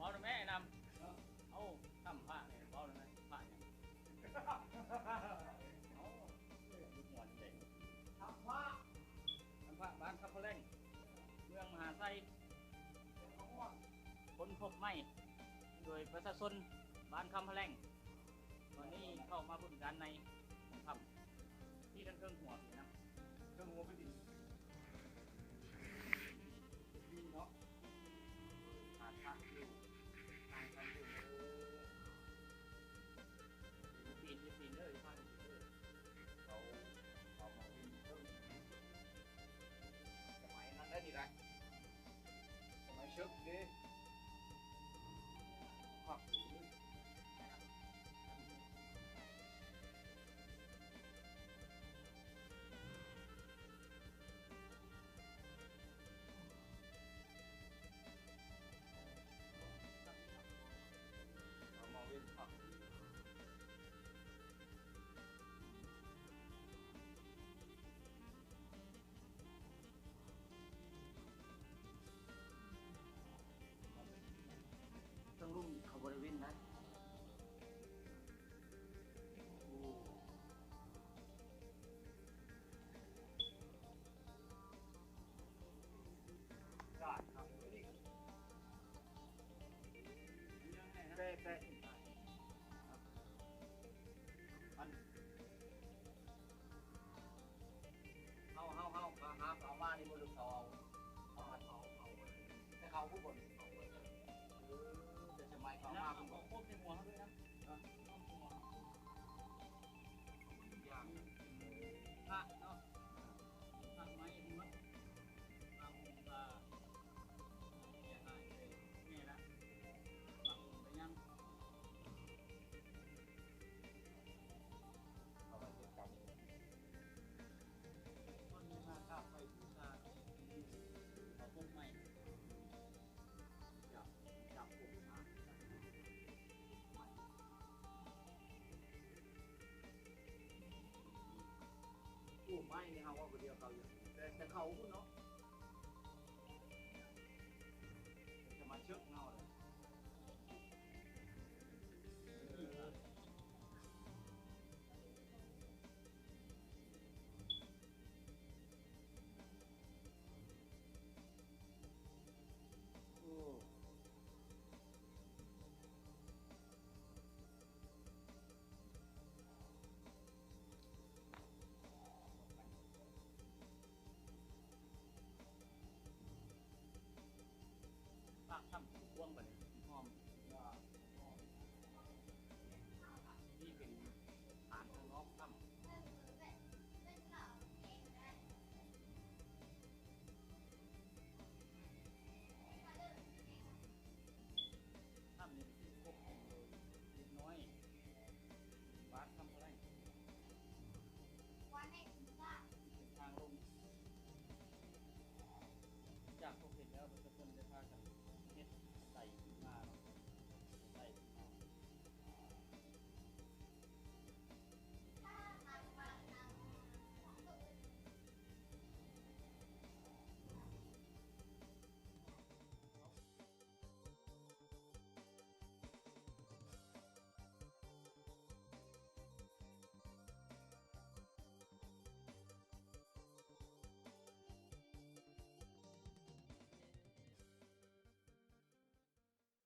ເວົ້ານຳແມ່ນຳ ເອົ້າ ຖ້ຳພະນີ້ເວົ້ານຳແມ່ ພະຫຍັງ? ເອົ້າ ຢູ່ຫົວຈັ່ງໃດ? ຖ້ຳພະ ຖ້ຳພະ ບ້ານຄຳພະແລງ ເມືອງມະຫາໄຊ ຄົ້ນພົບໃໝ່ໂດຍປະຊາຊົນບ້ານຄຳພະແລງ. ຕອນນີ້ເຂົ້າມາເບິ່ງດ້ານໃນຂອງຖ້ຳ ທີ່ທາງເທິງຫົວພີ້ນະ ເທິງຫົວພີ້ ດີເນາະ ຫາທາງຢູ່ ທາງ ທາງຢູ່ ປີນ ປີນເດີ ພາປີນເດີ ເຂົາ ເຂົາມາປີນເທິງ ສະໄໝນັ້ນໄດ໋ນີ້ໄດ໋ ສະໄໝເສິກເດ້ ຄັກເລີຍ. ເອົາມາເວັ້ນພັກ ທາງລຸ່ມເຂົາບໍ່ໄດ້ເວັ້ນນະ. ໂອ້ ກາດຄັກເລີຍ ແປະ ແປະ ອັນ ເຮົາ ເຮົາ ເຮົາ ເຮົາຫາເຂົາມານີ້ບໍ່ ຫຼືເຂົາເອົາ ເຂົາມາ ເຂົາ ເຂົາ ແຕ່ເຂົາຜູ້ຄົນ ເອີ ແຕ່ສະໄໝເຂົາມາເພິ່ນບໍ່ ເຂົາຄົບໃສ່ຫົວເຮົາດ້ວຍນະ ເນາະ ຄົບໃສ່ຫົວ ຢ່າງ ພະເນາະ ພະໄມ້ທັງໝົດ ພະອົງກາ ເສຍຫາຍໄປແນ່ລະ ບາງອົງກະຍັງ ເອົາໄວ້ເກັບກຳ ຄົນມາກາບໄຫວ້ບູຊາ ເອົາພົບໃໝ່ ຈັບ ຈັບຜົມມາ ໂອ້ ໄມ້ນີ້ເຮົາເວົ້າຜູ້ດຽວເຂົາຢູ່ ແຕ່ ແຕ່ເຂົາພຸ້ນເນາະ ແຕ່ມາເຊິກເຮົາແລ້ວ